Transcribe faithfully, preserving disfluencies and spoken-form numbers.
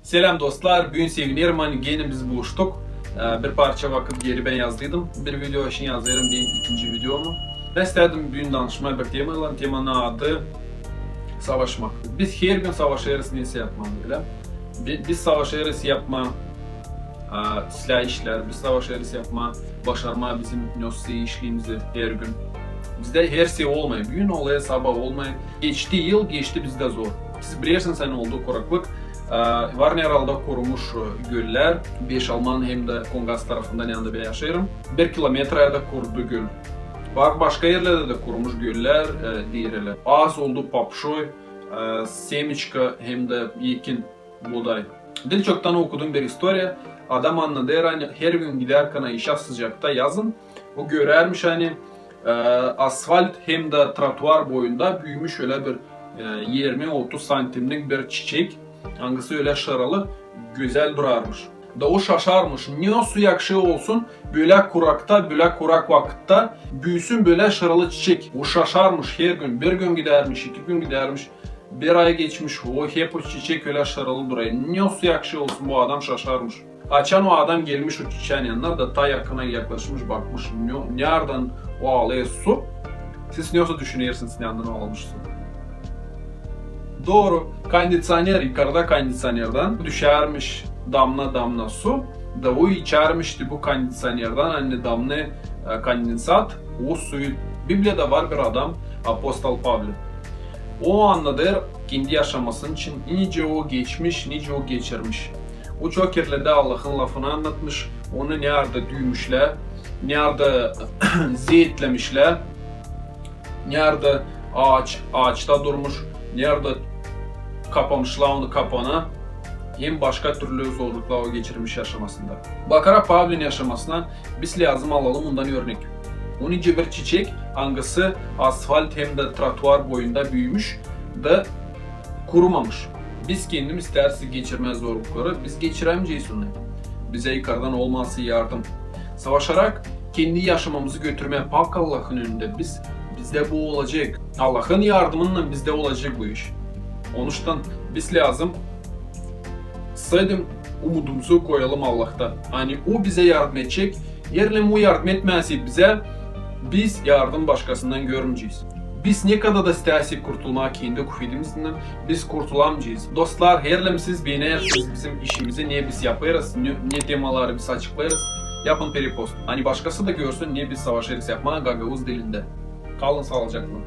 Selam dostlar, büün sevinerim, ani genä biz buluştuk. Ee, bir parça vakıt geeri bän yazdıydım bir video için, yazêrım benim ikinci videomu. Bän istedim büün danışmaa bir temaylan, temanın adı savaşmak. Biz hergün savaşêrız nesä yapmaa, ölä? Bi-, biz savaşêrız yapmaa, e, islää işlär, biz savaşêrız yapmaa, başarmaa bizim nesä işlerimizi hergün. Bizdä hersey olmêêr. Büün olêr, sabaa olmêêr. Geçti yıl, geçti bizdä zor. Siz bilersiniz, ani oldu kuraklık. E, var neredä kurumuş, e, göllär. Beş Alman hem dä Kongas tarafında, neredä bän yaşêêrım, bir kilometraya da kurudu göl. Var başka erlerdä dä kurumuş göllär, e, diil ölä. Az oldu papşoy, e, semiçka hem dä ekin, buğday. Diil çoktan okudum bir istoriya. Adam annadêr, ani hergün gidärkän işä sıcakta yazın, o görärmiş, ani, e, asfalt hem dä trotuar boyunda büümüş ölä bir, e, irmi-otuz santimlik bir çiçek, angısı ölä şaralı, gözäl durarmış. Da o şaşarmış, ne o su yakşı olsun, bölä kurakta, bölä kurak vakıtta büüsün bölä şaralı çiçek. O şaşarmış, hergün, bir gün gidärmiş, iki gün gidärmiş, bir ay geçmiş, o hep o çiçek ölä şaralı durêr. Ne o su yakşı olsun, bu adam şaşarmış. Açan o adam gelmiş o çiçeeyn yanına da taa yakına yaklaşmış, bakmış, ne, neredän o alêr su. Siz nesä düşünersiniz, neredän o almış su? Dooru, kondiţioner, yukarıda kondiţionerdän düşärmiş damna-damna su, da o içärmiş bu kondiţionerdän, ani damna, e, kondensat, o suyu. Bibliyada var bir adam, apostol Pavli. O annadêr kendi yaşamasını için, nicä o geçmiş, nicä o geçirmiş. O çok erlerdä Allahın lafını annatmış, onu neredä düüymüşlär, neredä zeetlemişlär, neredä aaç, aaçta durmuş, neredä kapamışlar onu kapana, hem başka türlü zorluklar o geçirmiş yaşamasında. Bakarak Pavlin yaşamasına, biz lääzım alalım ondan örnek. O nicä bir çiçek, angısı asfalt hem dä trotuar boyunda büümüş da kurumamış. Biz kendimiz isteersek geçirmää zorlukları, biz geçirämeyecez onu. Bizä yukarıdan olmasa yardım. Savaşarak kendi yaşamamızı götürmää pak Allahın önündä, biz, bizdä bu olacek. Allahın yardımınnan bizdä olacek bu iş. Onuştan biz lääzım sade umudumuzu koyalım Allahta. Ani o bizä yardım edecek. Eer lääzım o yardım etmeyecek bizä, biz yardım başkasından görmeyecez. Biz ne kadar da isteersek kurtulmaa kendi küfedimizden, biz kurtulamayacez. Dostlar, eer lääzım siz beenersiniz bizim işimizi, ne biz yapêrız, ne, ne temaları biz açıklêêrız, yapın perepost. Ani başkası da görsün, ne biz savaşêrız yapmaa gagauz dilindä. Kalın saalıcaklan.